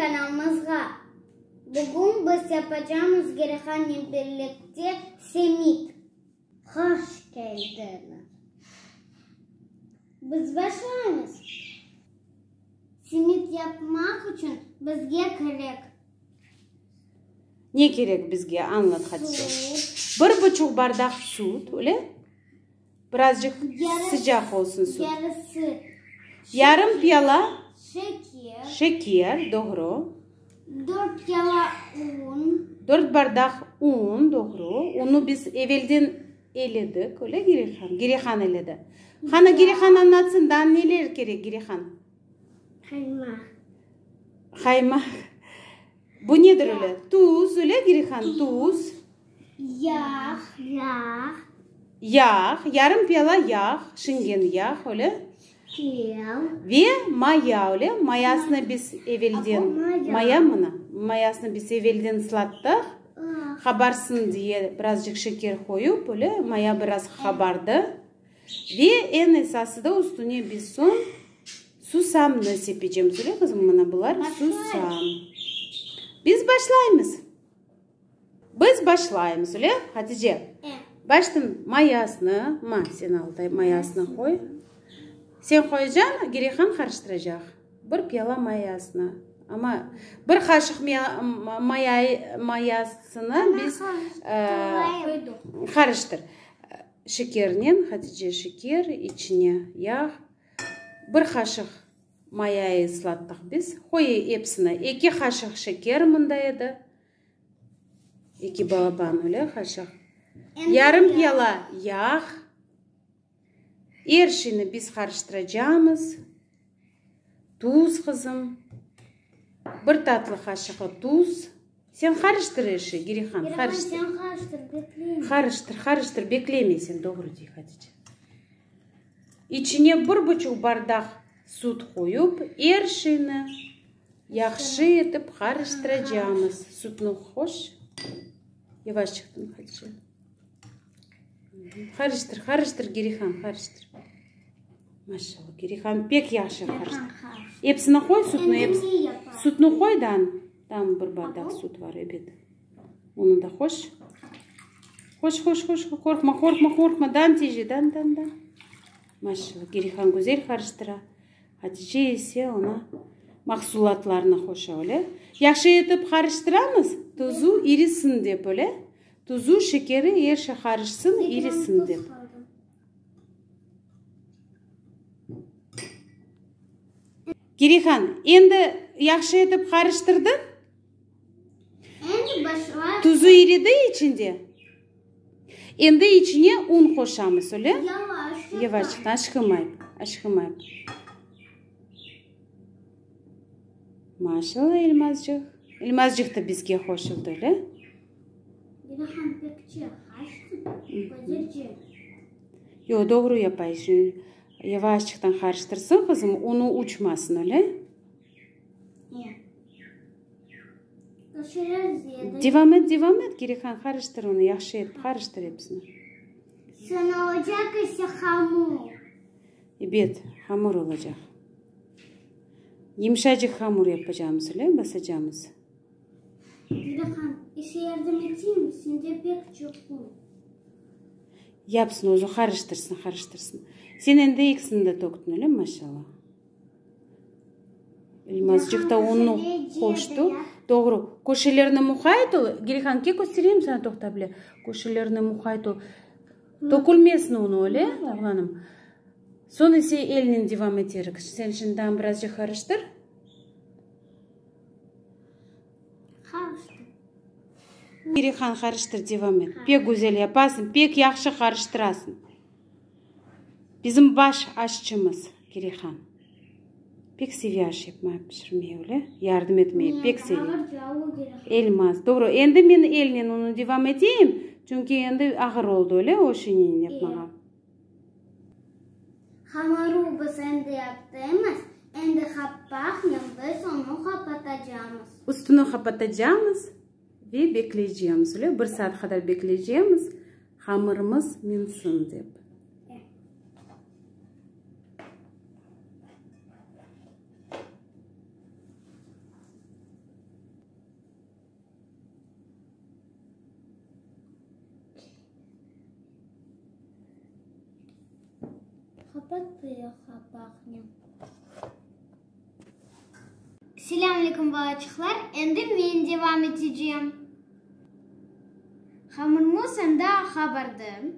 kanalımızğa! Bugün biz yapacamız Gerihannen birlikte semit. Hoş keldiñiz! Biz başlaymız. Simit yapmaq içün bizge kerek. Ne kerek bizge, añlat, Hatice. Süt. Bir buçuq bardaq süt, öyle? Birazcıq sıcaq olsun süt. Yarısı. Yarım piyala. Şeker. Şeker, doğru. Dört piyala un. Dört bardaq un, doğru. Unnu biz evelden eledik, öyle, Girihan? Girihan eledi. Qani, Girihan añlatsın, daa neler kerek, Girihan? Qaymaq. Qaymaq. Bu nedir öyle? Tuz, öyle, Girihan? Tuz. Yağ, yağ. Yağ, yarım piyala yağ, şingen yağ, öyle? Kel. Ve maya, öyle? Mayasını biz evelden, maya mına, mayasını biz evelden ıslattıq, qabarsın diye birazcıq şeker qoyup, öyle, maya biraz qabardı. Ve eñ esası da üstüne biz soñ susamnı sepecemiz, öyle, qızım? Mına bular susam. Biz başlaymız. Biz başlaymız, öyle, Hatice? E. Baştan mayasını, ma, sen al, mayasını qoy. Sen qoyacañ, Girihan qarıştıracaq. Bir piyala mayasını. Amma bir qaşıq maya, mayasını biz qarıştır. Şekernen, Hatice, şeker, içine yağ. Bir qaşıq mayayı ıslattıq biz. Qoy epsini. Eki qaşıq şeker mında edi. Eki balaban öyle qaşıq. Yarım piyala yağ. Er şeyni biz qarıştıracamız. Tuz, qızım. Bir tatlı qaşığı tuz. Sen qarıştır er şey, Girihan, qarıştır. Girihan, sen qarıştır, bekleyme. Qarıştır, qarıştır, bekleme sen, doğru dey Hatice. İçine bir buçuq bardaq süt qoyup, er şeyni yahşı etip qarıştıracamız. Sütni qoş. Yavaşçıqtan, Hatice. Qarıştır, qarıştır, Girihan, qarıştır. Maşallah, Girihan pek yahşı qarıştır. Epsini qoy, sütni, epsini. Sütni qoy da, tam bir bardaq süt var, ebet. Onı da qoş. Qoş, qoş, qoş, qorqma, qorqma, qorqma, dan tece, dan, dan, dan. Maşallah, Girihan güzel qarıştıra. Hatice ise oña mahsulatlarnı qoşa, öyle. Yahşı etip qarıştıramız, tuzu irisin dep, öyle. Tuzu, şekeri, er şey qarışsın, irisin dep. Girihan, endi yahşı etip qarıştırdıñ? Endi başlayıq. Tuzu iridi içinde? Endi içine un qoşamız, öyle? Yavaş. Yavaşçıqtan, aşıqmayıp, aşıqmayıp. Maşallah, Elmazcıq. Elmazcıq da bizge qoşuldı, öyle? Girihan pekçe qaçtı, güzelce. Yoq, doğru yapay. Şimdi yavaşçıqtan qarıştırsın, qızım, unu uçmasın, öyle? Devam et, devam et, Girihan, qarıştır onı, yahşı etip qarıştır episini. Soñra olacaq ise hamur. Ebet, hamur olacaq. Yımşacıq hamur yapacağımız, öyle, basacağımız. Girihan, işe yardım eteyim, sende pek çoq un. Yapsın özü, qarıştırsın, qarıştırsın. Sen endi ekisini de töktiñ, öyle, maşallah. Elmazcıq da unnı qoştı. Doğru. Köşelerine muqayt ol. Girihan, ke köstereyim sana, toqta bile. Köşelerine muqayt ol. Tökülmesin unu, öyle, oğlanım? Soñ ise elnen devam eterik. Sen şimdi daa birazcıq qarıştır. Qarıştır. Girihan, qarıştır, devam et. Pek güzel yapasıñ, pek yahşı qarıştırasıñ. Bizim baş aşçımız Kirihan. Pek seve aş yapmağa, pişirmege, öyle? Yardım etmege pek seve. Elmaz. Doğru. Endi men elnen onı devam eteyim, çünki endi ağır oldı, öyle, o şeynen yapmağa. Hamırı biz endi yaptımız, endi qapaqnen biz onı qapatacamız. Üstüni qapatacamız ve bekleycemiz, öyle? Bir saat qadar bekleycemiz. Hamırımız minsin dep. Qapat qapaqnı. Selâm aleyküm, balaçıqlar! Endi men devam etecem. Hamurımız endi qabardı.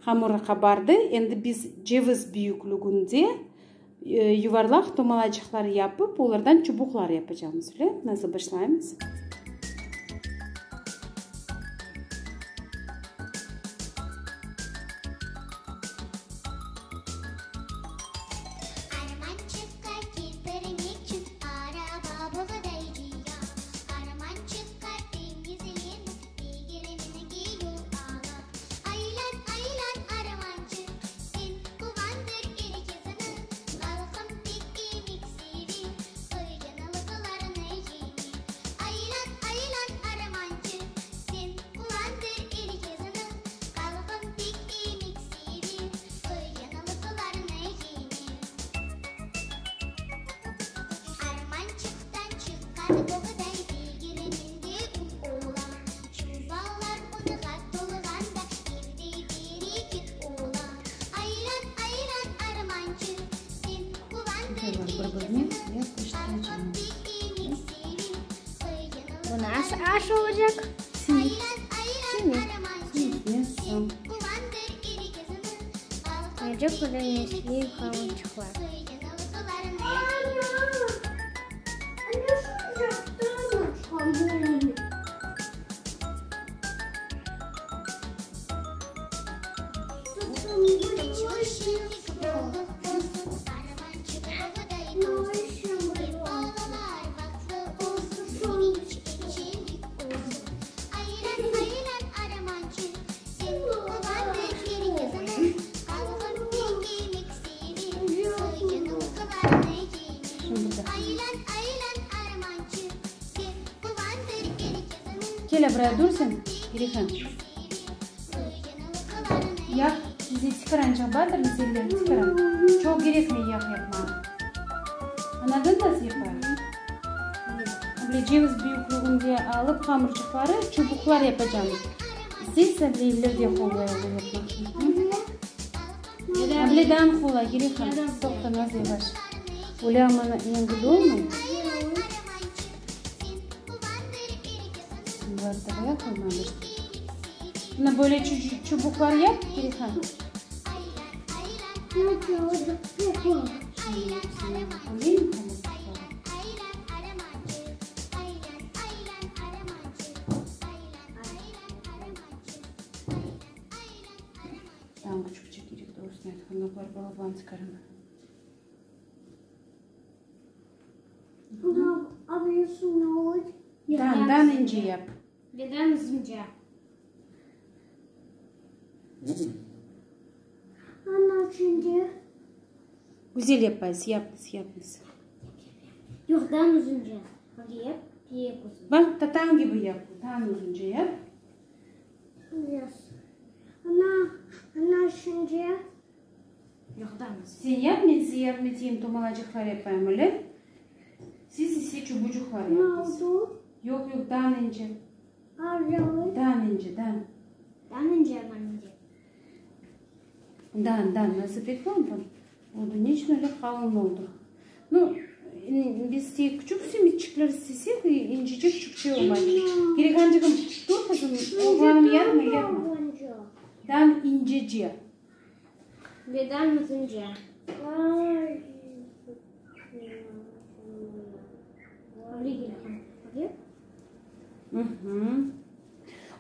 Hamur qabardı. Endi biz ceviz büyüklüginde yuvarlaq tomalacıqlar yapıp, olardan çubuqlar yapacağımız. Öyle? Nasıl başlaymız? Bu nasıl aş olacaq? Simit. Simit. Simit. Olacaq öyle hamurçıqlar. Kel buraya dur sen, Girihan. Yağ bize tikarançıq bardır, miseller tikaran. Çoq kerekmey yağ yapmağa. Anladın nasıl yapar? Böyle ceviz büyüklüğünde alıp hamurçıqları çubuqlar yapacağımız. İsteyse bile evlerde qolay olur yapmaq. Bile daa qolay, Girihan. Toqta, naz yavaş. Öyle amma yengil olmay. Bulardı qoymadır. Mına böyle çubuqlar yap, Girihan. Tam küçükçe kerek doğrusunu aytqanda, bular balaban çıqarım. Dan, dan ince yap. Beden uzunca. Ana şimdi. Güzel yapaysız, yapıñız, yapıñız. Yoq, dan uzunca. Yap, pek uzun. Bak, tatan kibi yap, dan uzunca yap. Yes. Ana, ana şimdi. Yoq, dan uzun. Sen yap, men size yardım eteyim, tomalacıqlar yapayım, öyle? Siz ise çubucuqlar yapıñız. Ne oldu? Yoq, yoq, dan ince. Dan ince, dan. Dan ince, aman ince. Dan, dan, nasıl pek balaban oldu? Ne içün öyle qalın oldu? Nu, biz tek küçük simitçikler istesek, incecik küçükçe olmay. Girihancığım, dur qızım, oğlanım yapma, yapma. Dan incece. Ve dan uzunca.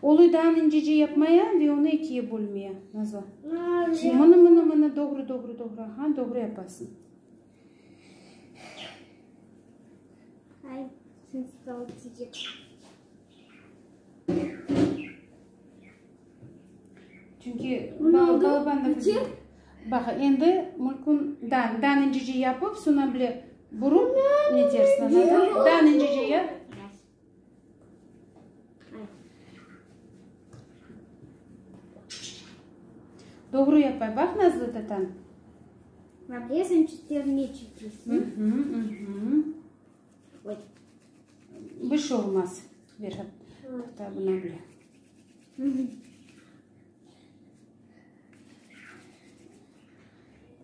Oluy dan incece yapmaya ve onı ekiye bölmeye, Nazlı. Mına, mına, mına, doğru, doğru, doğru, aha, doğru yapasıñ. Ay, stol tiyecek. Çünki balaban da Baq, endi mülkün dan, dan incece yapıp, soñra bile burup netersiñ, anladın? Dan incece yap. Doğru yapay, baq Nazlı tatan. Обрезан четырнадцатый. Ой. Bir şey olmaz. Ver. Toqta, buna bile.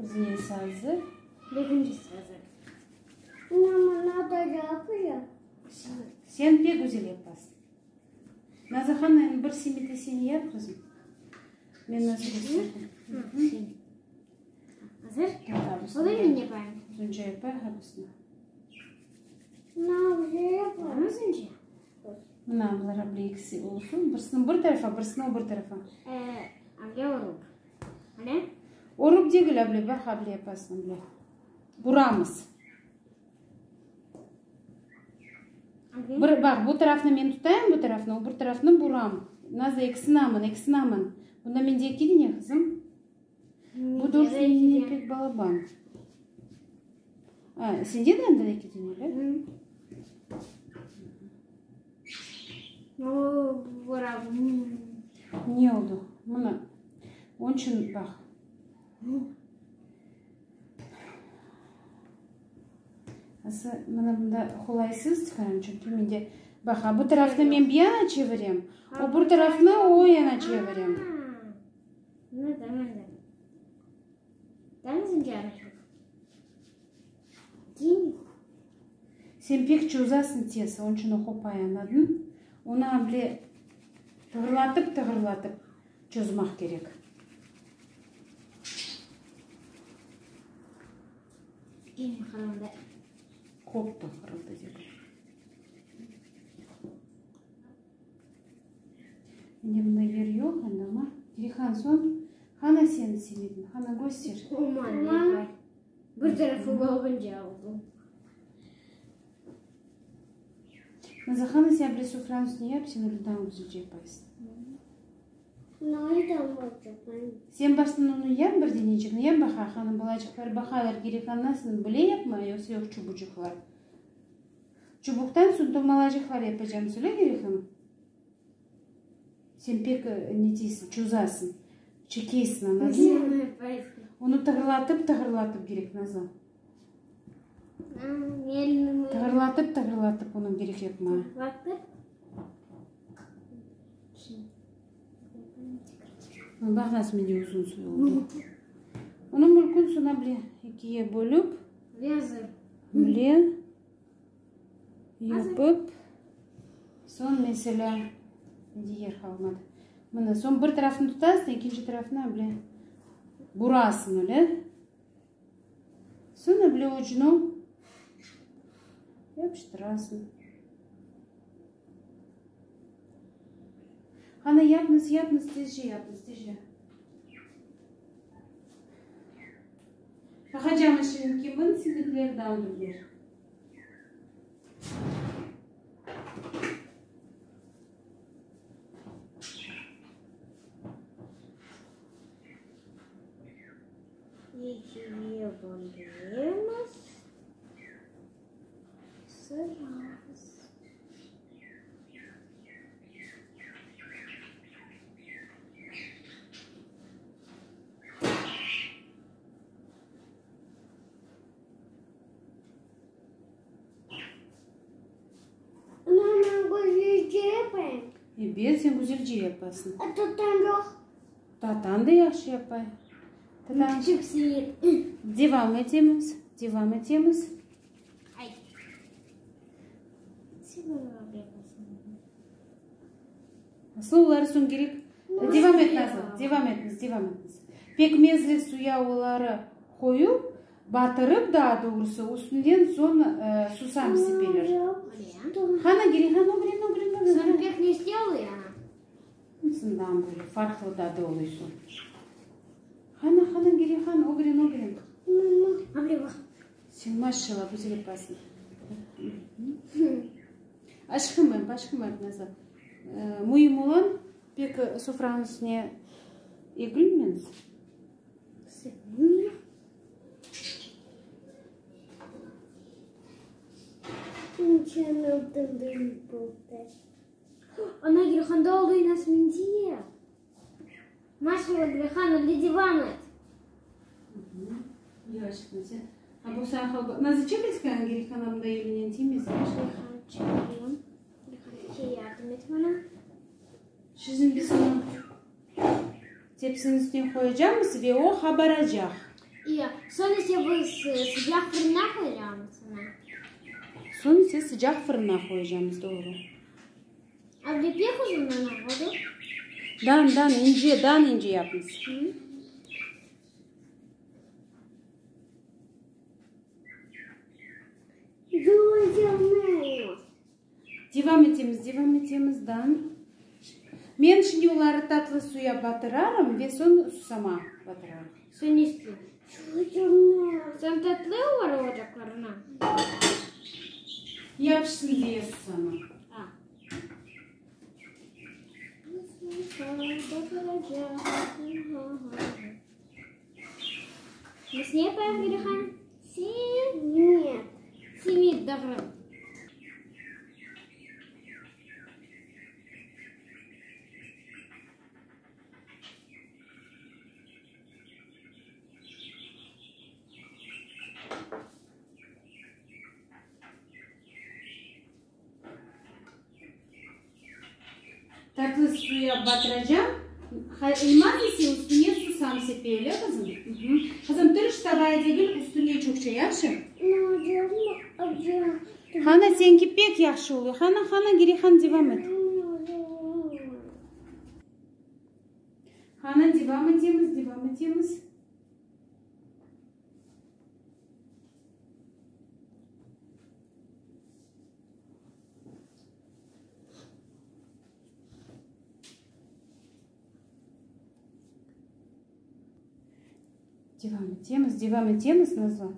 Bir denesi azır. Bekincisi azır. Mına da yapayım. Sen pek güzel yapasıñ. Nazahan, endi bir simiti sen yap, qızım. Men nasıl kösterdim. Azır? Olur men yapayım. Uzunca yapay, habısını. Uzunca. Mına bular able ekisi olsun. Birisini bir tarafa, birisini o bir tarafa. Able orup. Ale? Orup degil, able, baq, able yapasıñ, able. Buramız. Bir, baq, bu tarafnı men tutayım, bu tarafnı, o bir tarafnı buram. Nazlı, ekisini amın, ekisini amın. Bunda mende eki dene, qızım. Bu doğrusu mende pek balaban. A, sende de anda eki dene, öyle? Ne oldı? Mına, onıñ içün, baq. Ası, mına bunda qolaysız çıqarım, çünki mende, baq, a bu tarafnı men bir yana çevirem, o bir tarafnı o yana çevirem. Sen pek çozasıñ tez, onıñ içün o qopay, añladıñ? Onı able tığırlatıp-tığırlatıp çozmaq kerek. Qoptı, qırıldı degil. Mende mında yer yoq endi, amma Rihan, soñ qana seniñ simitiñ, qana köster. Bir tarafı olunca oldu. Nazahana, sen bile sofranıñ üstüne yap, sen öyle daa güzelce yapaysıñ. Sen baştan onı yap bir denecikni, yap baqayıq, ana balacıqlar baqalar, kerek anasını bile yapmay, yoqsa yoq çubucıqlar. Çubuqtan soñ tomalacıqlar yapacağım, söyle kerek hanım. Sen pek ne deysiñ, çozasıñ, çekeysiñ, anladın mı? Onı tığırlatıp, tığırlatıp kerek, Nazlı. Tığırlatıp, tığırlatıp onı kerek yapmağa. Baq nasıl mende uzun soy oldı. Onı mülkün soña bile ekiye bölüp, bile yapıp, soñ mesela, mende yer qalmadı. Mına, soñ bir tarafını tutasıñ, ekinci tarafını bile burasıñ, öyle. Soñra bile ucunu yapıştırasıñ. Qana, yapıñız, yapıñız, tezce yapıñız, tezce. Baqacağımız şimdi kimin simitleri daa dülber. Ekiye bölemiz. Sıramız. Ebet, sen güzelce yapasıñ. Tatan da yahşı yapay. Tatan. Devam etemiz, devam etemiz. Asıl oları soñ kerek. Devam et, Nazlı, devam etiniz, devam etiniz. Pekmezli suya oları qoyup, batırıp daa doğrusı, üstünden soñ susam sepeler. Qana, Gerihan, ögren, ögren, ögren. Soñ pek nesli oluyor ana? Sından böyle farqlı tadı oluy soñ. Qana, qana, Gerihan, ögren, ögren. Sen maşallah güzel yapasıñ. Aşqımayıp, aşqımayıp, Nazlı. Müim olan, pek sofranıñ üstüne egilmeñiz. Ana Gülhanda oldu nasıl mende. Maşallah Gülhan öyle devam et. Yavaş sen. Ha bu sen Nazı çekilsken Gülhan abla elinen tiymesin. Gülhan çekeyim. Gülhan yardım et bana. Şimdi biz onu tepsiniñ üstüne qoyacaqmız ve o qabaracaq. İya, soñ ise biz sıcaq fırına qoyacağımız onı. Soñ ise sıcaq fırına qoyacağımız, doğru. Avle pek uzun ana oldu. Dan, dan, ince, dan ince yapıñız. Devam etemiz, devam etemiz, dan. Men şimdi oları tatlı suya batırarım ve soñ susama batırarım. Soñ ne isteyim? Soñ tatlı olar olacaqlar, ana. Yapışsın diye susama. A. Biz ne yapayıq, Gülhan? Simit. Simit, doğru. Tatlı suya batıracam. Elmaz ise üstüne susam sepe, öyle qızım? Qızım, tırış tavaya degil, üstüne çoqça, yahşı? Hana, señki pek yahşı oluyor. Hana, hana, Girihan, devam et. Hana, devam etemiz, devam etemiz. Devam etemiz, devam etemiz, Nazlı.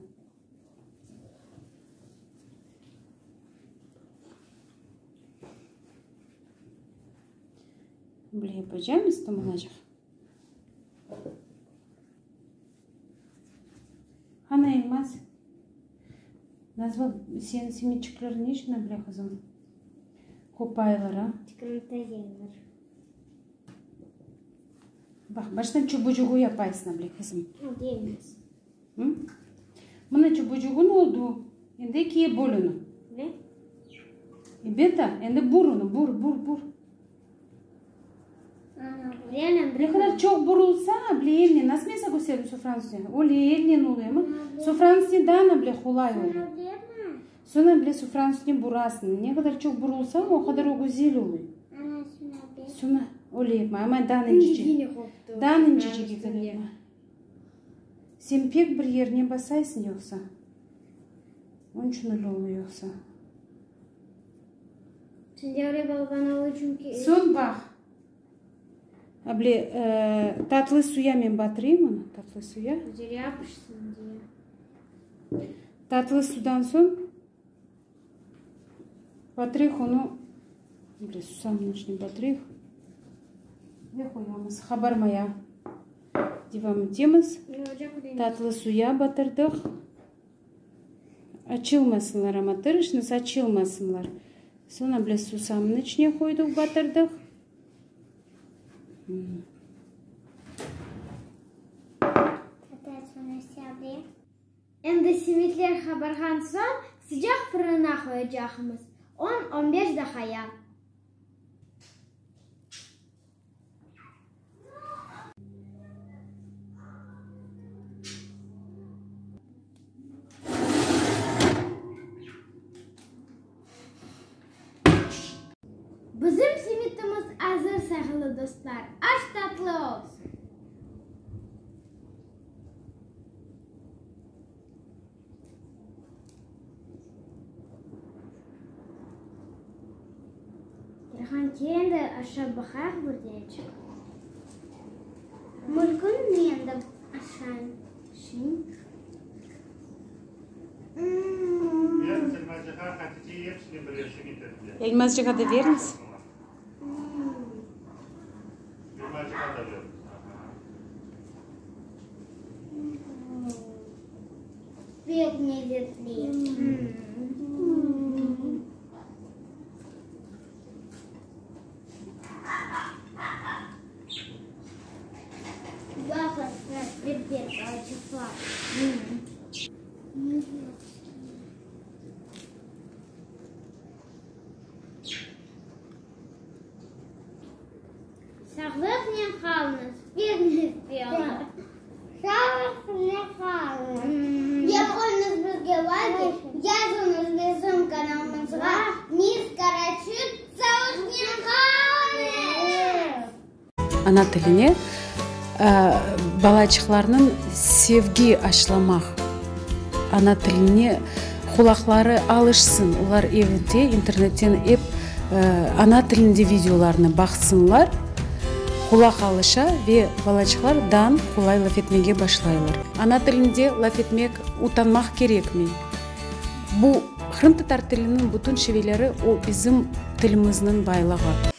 Böyle yapacağımız, tam olacaq. Qana, Elmaz? Nazlı, seniñ simitçikler ne içün öyle, qızım? Qopaylar, a? Çikolata yeyler. Baq, baştan çubucuğı yapaysıñ, öyle, qızım. Deymiz. Hı? Mına çubucuğın oldu. Endi ekiye böl onı. Ne? Ebet, endi bur onı, bur, bur, bur. Ne qadar çoq burulsa, bile elnen, nasıl men saña kösterdim sofranıñ üstüne, öyle elnen oluyor ama sofranıñ üstüne daa bile qolay oluyor. Soñra bile sofranıñ üstüne burasıñ. Ne qadar çoq burulsa, o qadar o güzel oluyor. Soñra öyle yapma, ama daa incece. Daa incece qadar yapma. Sen pek bir yerine basaysıñ yoqsa. Onıñ içün öyle oluyor yoqsa. Soñ baq. Able, tatlı suya men batırayım onı, tatlı suya. Tatlı sudan soñ batırayıq onı, able, susamnıñ içine batırayıq ve qoyamız. Qabarmaya devam etemiz. Tatlı suya batırdıq. Açılmasınlar amma, tırışıñız, açılmasınlar. Soñra bile susamnıñ içine qoydıq, batırdıq. Endi simitler qabarğan soñ sıcaq fırına qoyacaqmız, on, on beş daqaya. Bizim simitimiz azır, sayğılı dostlar, aş tatlı olsun! Erhan, kel endi aşap baqayıq bir deneçik. Mümkün men de aşayım. Şimdi. Elmazcığa da veriñiz. Pek lezzetli. Baqın, bir parçası. Sağlıqnen qalıñız, pek lezzetli oldı. Sağlıqnen qalıñız. Yapıñız bizge layk, yazıñız bizim kanalımızğa, Miss Karaçık, sağlıqnen qalıñız! Ana tiline balaçıqlarnıñ sevgi aşlamaq, ana tiline qulaqları alışsın, olar evde internetten ep ana tilinde videolarnı baqsınlar, qulaq alışa ve balaçıqlar dan qolay laf etmege başlaylar. Ana tilinde laf etmek utanmaq kerekmey. Bu qırımtatar tiliniñ bütün şiveleri o bizim tilimizniñ baylığı.